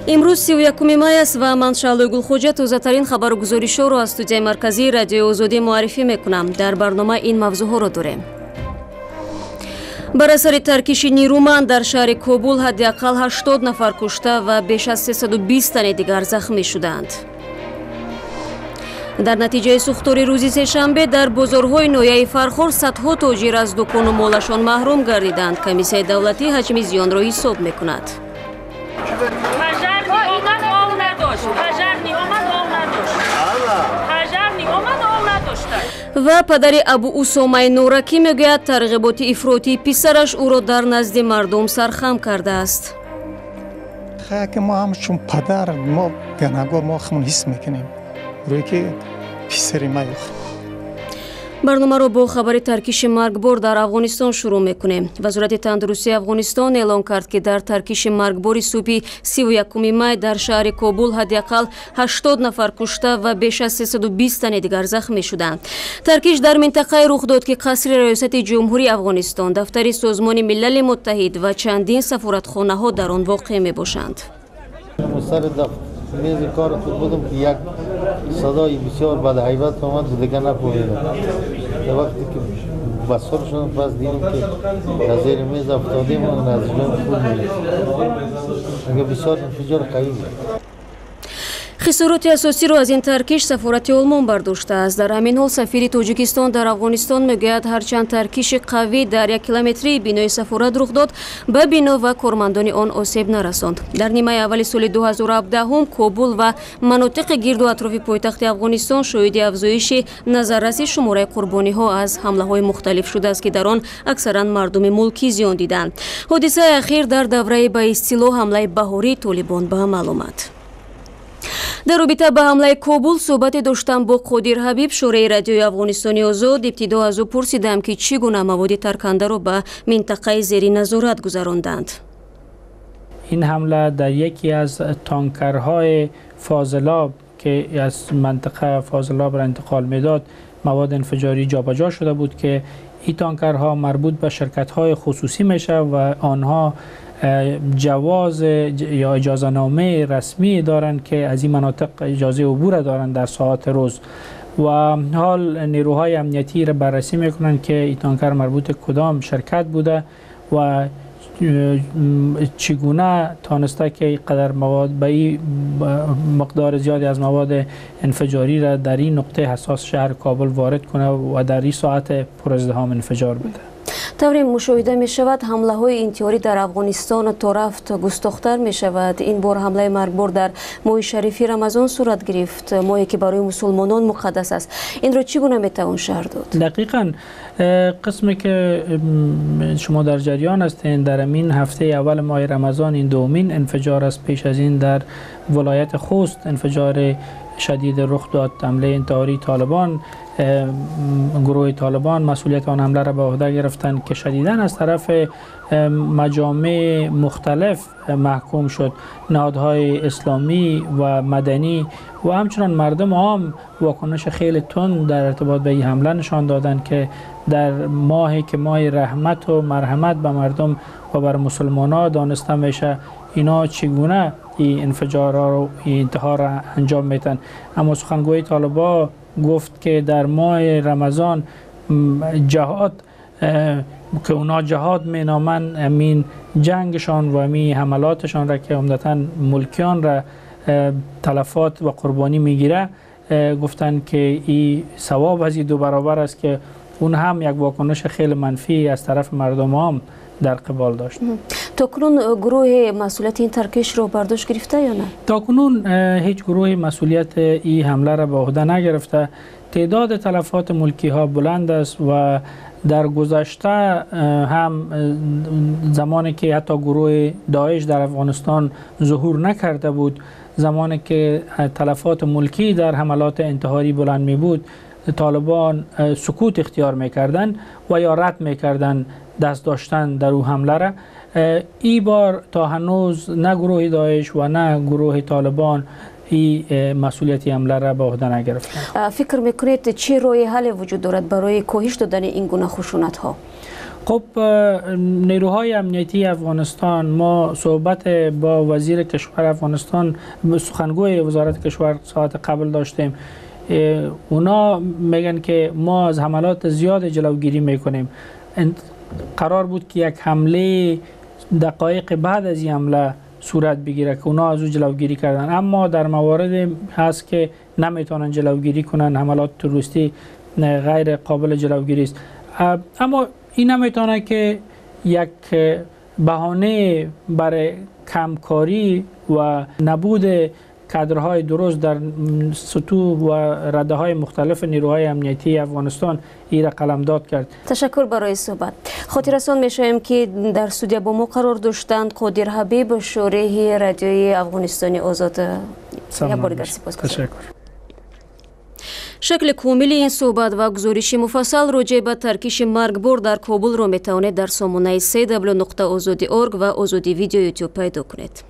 Имрӯз 31 май аст ва ман, Шаҳлои Гулхоҷа, тозатарин хабару гузоришҳоро аз студияи марказии Радиои Озодӣ муаррифӣ мекунам. Дар барнома ин мавзӯъҳоро дорем. Бар асари таркиши нерӯманд дар шаҳри Кобул ҳадди ақал 80 нафар кушта ва беш аз 320 тани дигар захмӣ шуданд. Дар натиҷаи сӯхтори рӯзи сешанбе дар бозорҳои ноҳияи Фархор садҳо тоҷир аз дукону молашон маҳрум гардиданд. Комиссияи давлатӣ ҳаҷми зиёнро ҳисоб мекунад. Ва падари Абу Усомаи Норакӣ мегӯяд, тарғиботи ифротии писараш ӯро дар назди мардум сархам кардааст. Ки мо ҳамчун падар, мо гунаҳгор, мо худмон ҳис мекунем, рӯе ки писари ма. Барномаро бо хабари таркиши маргбор дар Афғонистон шурӯъ мекунем. Вазорати тандурустии Афғонистон эълон кард, ки дар таркиши маргбори субҳи 31 май дар шаҳри Кобул ҳадди ақал 80 нафар кушта ва беш аз 320 тани дигар захмӣ шуданд. Таркиш дар минтақае рух дод, ки қасри раёсати Ҷумҳурии Афғонистон, дафтари Созмони Милали Муттаҳид ва чандин сафоратхонаҳо дар он воқеъ мебошанд. Мези кори худ будам, ки як садои бисёр бадҳайбат омад, дигар нафаҳмидам. Дар вақте ки басур шудам, пас дидам, ки аз зери мез афтодем ва аз ҷон худ мерезад. Бисёр инфиҷор қавӣ буд. Хисороти асосиро аз ин таркиш сафорати Олмон бардоштааст. Дар ҳамин ҳол сафири Тоҷикистон дар Афғонистон мегӯяд, ҳарчанд таркиши қавӣ дар як километрии бинои сафорат рух дод, ба бино ва кормандони он осеб нарасонд. Дар нимаи аввали соли 2017 Кобул ва манотиқи гирду атрофи пойтахти Афғонистон шоҳиди афзоиши назарраси шумораи қурбониҳо аз ҳамлаҳои мухталиф шудааст, ки дар он аксаран мардуми мулкӣ зиён диданд. Ҳодисаи ахир дар давраи ба истилоҳ ҳамлаи баҳории Толибон ба амал омад. Дар робита ба ҳамлаи Кобул суҳбате доштам бо Қодир Ҳабиб, шӯраи Радиои Афғонистони Озод. Ибтидо аз ӯ пурсидам, ки чӣ гуна маводи таркандаро ба минтақаи зери назорат гузаронданд. Ин ҳамла дар яке аз танкерҳои фозилоб, ки аз минтақа фозилоб ра интиқол медод, мавод инфиҷорӣ ҷобаҷо шуда буд, ки ин танкерҳо марбут ба ширкатҳои хусусӣ мешавад ва онҳо ҷавоз ё иҷозанома расмӣ доранд, ки аз ин манотиқ иҷозаи убур доранд дар соат рӯз. Ва ҳол нерӯҳои амниятӣ را баррасӣ мекунанд, ки ин танкер марбут кадом ширкат буда ва чگونه تانسته که قدر مواد به این مقدار زیادی از مواد انفجاری را در این نقطه حساس شهر کابل وارد کنه و در این ساعت پر ازدحام انفجار بده. Тавре мушоҳида мешавад, ҳамлаҳои интиҳорӣ дар Афғонистон то рафт густохтар мешавад. Ин бор ҳамлаи маргбор дар моҳи шарифи Рамазон сурат гирифт, моҳе ки барои мусулмонон муқаддас аст. Инро чӣ гуна метавон шарҳ дод? Дақиқан, қисме ки шумо дар ҷариён ҳастед, дар ҳамин ҳафтаи аввали моҳи Рамазон ин дуюмин инфиҷор аст. Пеш аз ин дар вилояти Хост инфиҷори шадид рух дод. ҳамлаи интиҳории Толибон, гурӯҳи Толибон масъулияти он ҳамларо ба уҳда гирифтанд, ки шадидан аз тарафи маҷомеи мухталиф маҳкум шуд. Ниҳодҳои исломӣ ва маданӣ ва ҳамчунон мардум ом вокуниши хеле тунд дар иртибот ба ин ҳамла нишон доданд, ки дар моҳе ки моҳи раҳмат ва марҳамат ба мардум ва бар мусулмонҳо дониста мешавад, ино чигуна ин инфиҷорҳоро, ин интиҳорро анҷом медиҳанд. Аммо сухангӯи Толибо гуфт, ки дар моҳи Рамазон ҷиҳод, ки اونا جهاد مینامند، امین جنگشان و امین حملاتشان را که عمدتا ملکیان را تلفات و قربانی میگیره، گفتند که این ثواب از این دو برابر است، که اون هم یک واکنش خیلی منفی از طرف مردم هم در قبال داشت. تا کنون گروه مسئولیت این ترکش رو برداشت گرفته یا نه؟ تا کنون هیچ گروه مسئولیت این حمله را به عهده نگرفته. تعداد تلفات ملکی ها بلند است و در گذشته هم زمانی که حتی گروه داعش در افغانستان ظهور نکرده بود، زمانی که تلفات ملکی در حملات انتحاری بلند می بود، طالبان سکوت اختیار میکردن و یا رد میکردن دست داشتن در او حمله را. ای بار تا هنوز نه گروه داعش و نه گروه طالبان ای مسئولیت حمله را به عهده نگرفتند. فکر میکنید چه راه حل وجود دارد برای کاهش دادن این گونه خشونت ها؟ خب نیروهای امنیتی افغانستان، ما صحبت با وزیر کشور افغانستان، سخنگوی وزارت کشور ساعت قبل داشتیم، اونا میگن که ما از حملات زیاد جلوگیری میکنیم. قرار بود که یک حمله دقایق بعد از این حمله صورت بگیره که اونا از او جلوگیری کردن، اما در موارد هست که نمیتونن جلوگیری کنن، حملات تروریستی غیر قابل جلوگیری است. اما این نمیتونه که یک بهانه برای کمکاری و نبود کادرهای درست در سطوح و رده های مختلف نیروهای امنیتی افغانستان ایره قلمداد کرد. تشکر برای صحبت. خاطررسان میشویم که در استودیو با ما قرار داشتند قادر حبیب، شورای رادیوی افغانستان آزاد. یک بار دیگر سپاسگزارم. تشکر. شکل کامل این صحبت و گزارش مفصل راجع به ترکش مرگبار در کابل را میتوانید در سامانه cw.ozodi.org و آزادی ویدیو یوتیوب پیدا کنید.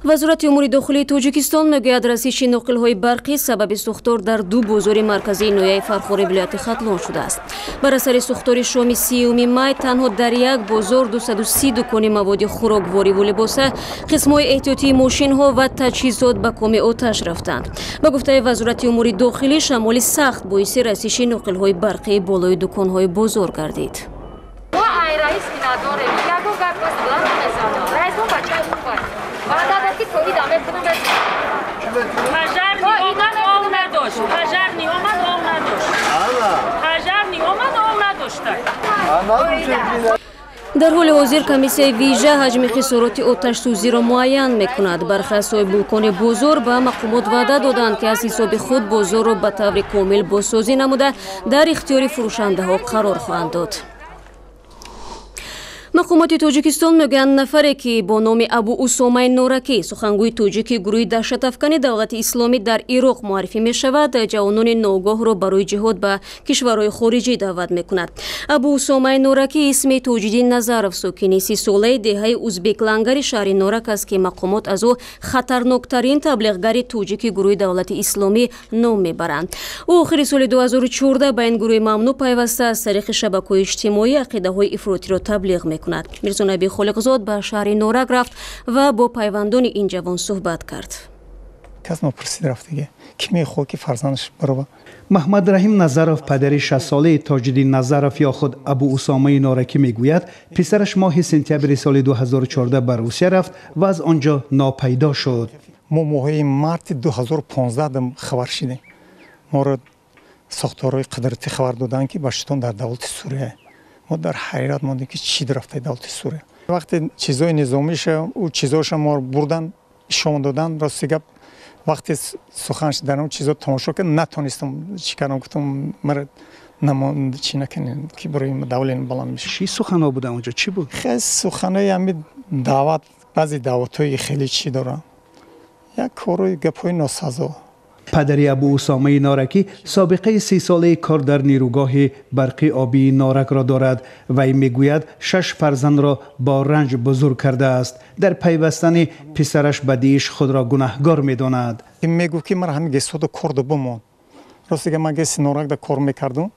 وزارت امور داخلی тоҷикистон мегӯяд, расиши ноқилҳои барқӣ сабаби сӯхтор дар ду бозори марказии ноҳияи Фархори вилояти Хатлон шудааст. Бар асари сӯхтори шоми 30 май танҳо дар як бозор 230 дукони маводи хӯроквориву либоса, қисмҳои эҳтиётии мошинҳо ва таҷҳизот ба коми оташ рафтанд. Ба гуфтаи Вазорати умури дохилӣ, шамоли сахт боиси расиши ноқилҳои барқии болои дуконҳои бозор гардид. Дар ҳоли ҳозир комиссияи вижа ҳаҷми хисороти оташсӯзиро муайян мекунад. Бархе аз соҳибмулкони бозор ба мақомот ваъда доданд, ки аз ҳисоби худ бозорро ба таври комил бозсозӣ намуда, дар ихтиёри фурӯшандаҳо қарор хоҳанд дод. Мақомоти Тоҷикистон мегӯянд, нафаре ки бо номи Абу Усомаи Норакӣ, сухангӯи тоҷики гурӯҳи даҳшатафкани Давлати Исломӣ дар Ироқ муаррифӣ мешавад, ҷавонони ногоҳро барои ҷиҳод ба кишварҳои хориҷӣ даъват мекунад. Абу Усомаи Норакӣ исми Тоҷиддин Назаров, сокини 30-солаи деҳаи Узбеклангари шаҳри Норак аст, ки мақомот аз ӯ хатарноктарин таблиғгари тоҷики гурӯҳи Давлати Исломӣ ном мебаранд. Ӯ охири соли 2014 ба ин гурӯҳи мамнӯъ пайваста, аз тариқи шабакаҳои иҷтимоӣ ақидаҳои ифротиро таблиғ мекунад. Мирзонаби Холиқзод ба шаҳри Норак рафт ва бо пайвандони ин ҷавон суҳбат кард. Кас нопурсид рафтиге, ки мехоҳад, ки фарзандаш барова. Маҳмад Раҳим Назаров, падари 6-солаи Тоҷиддин Назаров ё худ Абу Усомаи Норакӣ, мегӯяд, писараш моҳи сентябри соли 2014 ба Русия рафт ва аз он ҷо нопайдо шуд. Мо моҳи марти 2015 хабар шидем. Моро сохторҳои қудратӣ хабар доданд, ки баштон дар давлати Сурия. Мо дар ҳайрат мондем, ки чӣ рафтаи давлати Сурия. Вақте чизҳои низомиша, ӯ чизҳоша моро бурдан, ишон додан, рости гап, вақте сухан дар он чизҳо тамошо кард, натонистам чӣ кардам, гуфтам, мара чӣ накунем, ки барои давлени баланд мешавад. Чӣ суханҳо буда онҷо, чӣ буд? Хеле суханои ҳами даъват, баъзе даъватҳои хеле чӣ дорам, як корҳои гапҳои носазо. Падари Абу Усомаи Норакӣ собиқаи 30-солаи кор дар нерӯгоҳи барқи обии Норакро дорад. Вай мегӯяд, шаш фарзандро бо ранҷ бузург кардааст. Дар пайвастани писараш ба ДИИШ худро гунаҳгор медонад. Мегуфт, ки мара ҳами ГЭСҳода кор да бимон. Рости гап, ман ГЭСи Норакда кор мекардум,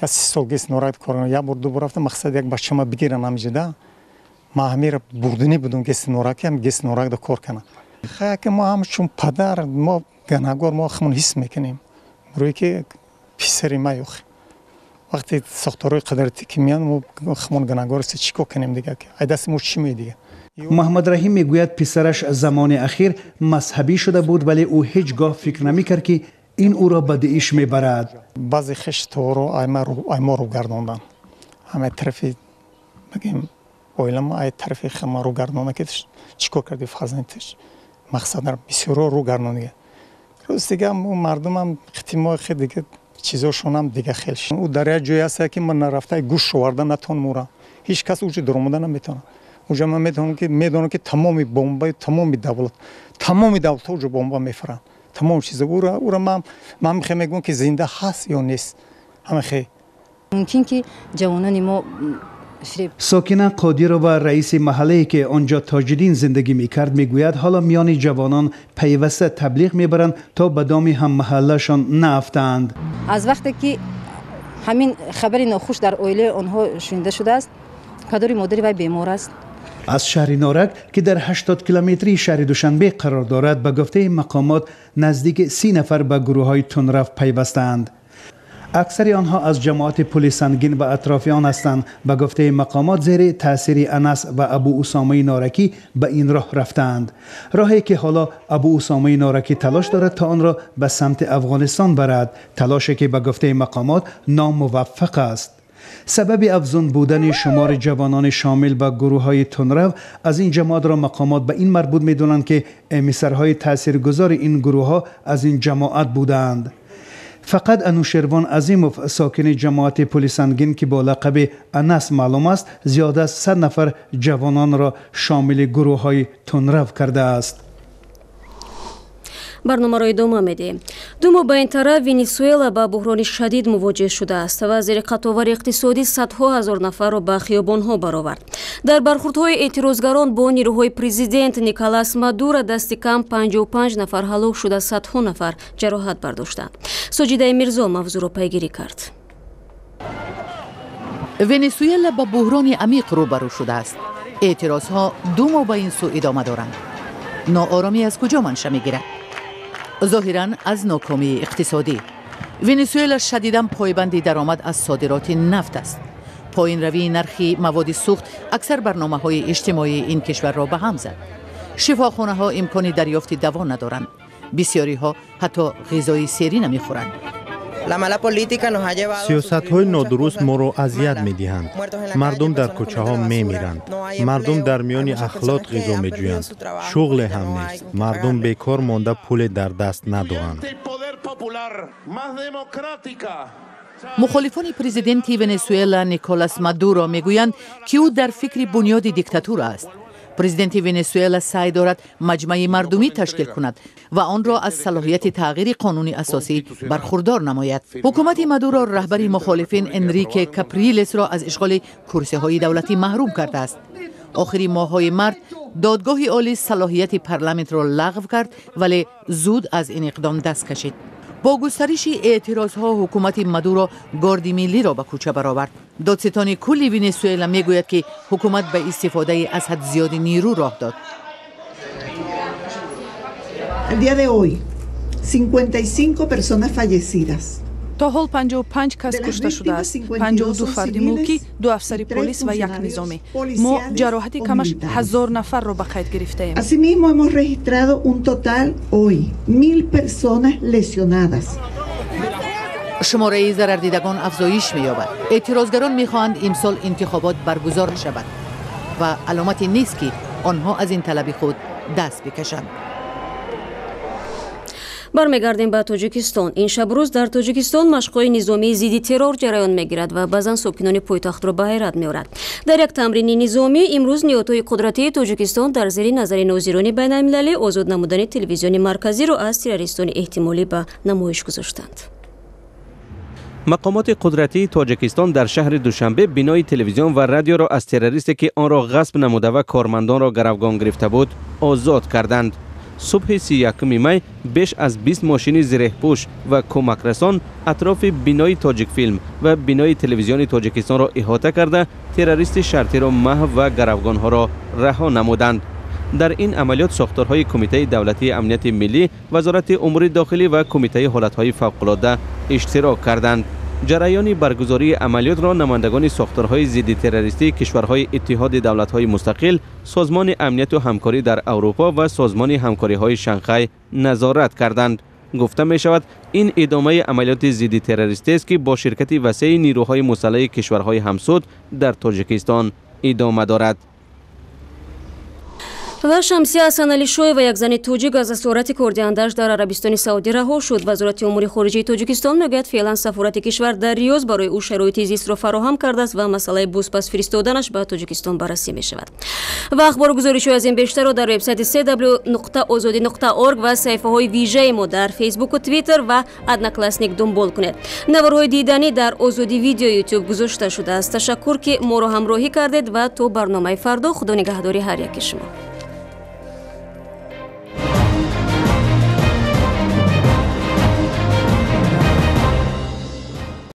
я 30 сол ГЭСи Норакда кор, як бор, ду бор рафтам, мақсад як бачама бигирам ҳамиҷода. Ман ҳамира бурдинӣ будум ГЭСи Нораки, ҳами ГЭСи Норакда кор кардам. Хая ки мо ҳамчун падар, мо гунаҳгор, мо худмон ҳис мекунем, рӯе ки писари ма ёхи. Вақте сохторҳои қудратӣ ки меянд, мо худмон гунаҳгор ҳастем, чӣ кор кунем дига, ай дасти мо чӣ меояд дига? Муҳаммад Раҳим мегӯяд, писараш замони ахир мазҳабӣ шуда буд, вале ӯ ҳеҷ гоҳ фикр намекард, ки ин ӯро ба ДИИШ мебарад. Баъзе хешторо ай мо рӯ гардонданд, ҳамаи тарафи бигем оилама, ай тарафи хама рӯ гардонда, ки чӣ кор карди фарзандиш, мақсад бисёро рӯ гардондига. Рӯз дига мардумам қитимо хе дига чизошонам дига хел. Ӯ дар як ҷое ҳаста, ки ман нарафта гӯш оварда натонам ӯра. Ҳеҷ кас уҷо даромада наметавонад. Уҷо ман метавонам, ки медонам, ки тамоми бомбаи тамоми давлат, тамоми давлатҳо уҷо бомба мефуранд. Тамоми чиза ӯра ман мехоҳам мегӯям, ки зинда ҳаст ё нест. Ҳама хе. Мумкин ки ҷавонони мо. Сокина Қодирова, раиси маҳаллае ки он ҷо Тоҷиддин зиндагӣ мекард, мегӯяд, ҳоло миёни ҷавонон пайваста таблиғ мебаранд, то ба доми ҳаммаҳаллашон наафтанд. Аз вақте ки Ҳамин хабари нохуш дар оилаи онҳо шунида шудааст. Падару модари вай бемор аст. Аз шаҳри Норак, ки дар 80 километрии шаҳри Душанбе қарор дорад, ба гуфтаи мақомот наздик 30 нафар ба гурӯҳҳои тундрав пайвастаанд. Аксари онҳо аз ҷамоати Пули Сангин ва атрофи он ҳастанд. Ба гуфтаи мақомот, зери таъсири Анас ва Абу Усомаи Норакӣ ба ин роҳ рафтаанд. Роҳе ки ҳоло Абу Усомаи Норакӣ талош дорад то онро ба самти Афғонистон барад, талоше ки ба гуфтаи мақомот номуваффақ аст. Сабаби афзун будани шумори ҷавонони шомил ба гурӯҳҳои тундрав аз ин ҷамоатро мақомот ба ин марбут медонанд, ки эмиссарҳои таъсиргузори ин гурӯҳҳо аз ин ҷамоат будаанд. Фақат Анушервон Азимов, сокини ҷамоати Пули Сангин, ки бо лақаби Анас маълум аст, зиёда аз 100 нафар ҷавононро шомили гурӯҳҳои тундрав кардааст. Барномаро идома медиҳем. 2 моҳ ба ин тараф Венесуэла ба буҳрони шадид мувоҷеҳ шудааст. Вазири қатовари иқтисодӣ садҳо ҳазор нафарро ба хиёбонҳо баровард. Дар бархурдҳои эътирозгарон бо нирӯҳои президент Николас Мадуро дасти кам 55 нафар ҳалок шуда, садҳо нафар ҷароҳат бардоштанд. Соҷидаи Мирзо мавзӯъро пайгирӣ кард. Венесуэла ба буҳрони амиқ рӯбарӯ шудааст. Эътирозҳо 2 моҳ ба ин сӯ идома доранд. Ноороми аз куҷо манша мегирад? Зоҳиран аз нокомии иқтисодӣ. Венесуэла шадидан пойбанди даромад аз содироти нафт аст. Поинравии нархи маводи сӯхт аксар барномаҳои иҷтимоии ин кишварро ба ҳам зад. Шифохонаҳо имкони дарёфти даво надоранд. Бисёриҳо ҳатто ғизои серӣ намехӯранд. Сиёсатҳои нодуруст моро азият медиҳанд. Мардум дар кӯчаҳо мемиранд. Мардум дар миёни ахлот ғизо меҷӯянд. Шуғле ҳам нест. Мардум бекор монда, пуле дар даст надоранд. Мухолифони президенти Венесуэла Николас Мадуро мегӯянд, ки ӯ дар фикри бунёди диктатура аст. Президенти Венесуэла саъй дорад маҷмаи мардумӣ ташкил кунад ва онро аз салоҳияти тағйири қонуни асосӣ бархурдор намояд. Ҳукумати Мадуро раҳбари мухолифин Энрике Каприлесро аз ишғоли курсиҳои давлатӣ маҳрум кардааст. Охири моҳҳои март додгоҳи олӣ салоҳияти парламентро лағв кард, вале зуд аз ин иқдом даст кашид. Бо густариши эътирозҳо ҳукумати Мадуро горди миллиро ба кӯча баровард. Додситони кулли Венесуэла мегӯяд, ки ҳукумат ба истифодаи аз ҳад зиёди нирӯ роҳ дод. Al día de hoy, 55 personas fallecidas. То ҳол 55 кас кушта шудааст, 52 фарди мулкӣ, 2 афсари полис ва 1 низомӣ. Мо ҷароҳати камаш 1000 нафарро ба қайд гирифтаем. Asimismo, hemos registrado un total hoy 1000 personas lesionadas. Шумораи зарардидагон афзоиш меёбад. Эътирозгарон мехоҳанд имсол интихобот баргузор шавад ва аломате нест, ки онҳо аз ин талаби худ даст бикашанд. Бармегардем ба Тоҷикистон. Ин шабрӯз дар Тоҷикистон машқҳои низомии зидди террор ҷараён мегирад ва баъзан сокинони пойтахтро ба ҳайрат меорад. Дар як тамрини низомӣ имрӯз ниҳодҳои қудратии Тоҷикистон дар зери назари нозирони байналмилалӣ озод намудани телевизиони марказиро аз террористони эҳтимолӣ ба намоиш гузоштанд. Мақомоти қудратии Тоҷикистон дар шаҳри Душанбе бинои телевизион ва радиоро аз террористе, ки онро ғасб намуда ва кормандонро гаравгон гирифта буд, озод карданд. Субҳи 31 май беш аз 20 мошини зиреҳпӯш ва кӯмакрасон атрофи бинои Тоҷикфилм ва бинои телевизиони Тоҷикистонро иҳота карда, террористи шартиро маҳв ва гаравгонҳоро раҳо намуданд. Дар ин амалиёт сохторҳои Кумитаи давлатии амнияти миллӣ, Вазорати умури дохилӣ ва Кумитаи ҳолатҳои фавқулодда иштирок карданд. Ҷараёни баргузории амалиётро намояндагони сохторҳои зидди террористии кишварҳои Иттиҳоди давлатҳои мустақил, Созмони амнияту ҳамкорӣ дар Аврупо ва Созмони ҳамкориҳои Шанхай назорат карданд. Гуфта мешавад, ин идомаи амалиёти зидди террористиест, ки бо ширкати васеи нирӯҳои мусаллаҳи кишварҳои ҳамсуд дар Тоҷикистон идома дорад. Ва Шамсия Ҳасаналишоева, як зани тоҷик, аз асорати кордиҳандааш дар Арабистони Саудӣ раҳо шуд. Вазорати умури хориҷии Тоҷикистон мегӯяд, феълан сафорати кишвар дар Риёз барои ӯ шароити зистро фароҳам кардааст ва масъалаи бозпас фиристоданаш ба Тоҷикистон баррасӣ мешавад. Ва ахбору гузоришҳои аз ин бештарро дар вебсайти cw.ozodi.org ва саҳифаҳои вижаи мо дар Фейсбуку, Твиттер ва Одноклассник дунбол кунед. Наворҳои диданӣ дар Озодӣ видео Ютуб гузошта шудааст. Ташаккур, ки моро ҳамроҳӣ кардед ва то барномаи фардо Худо нигаҳдори ҳар яки шумо.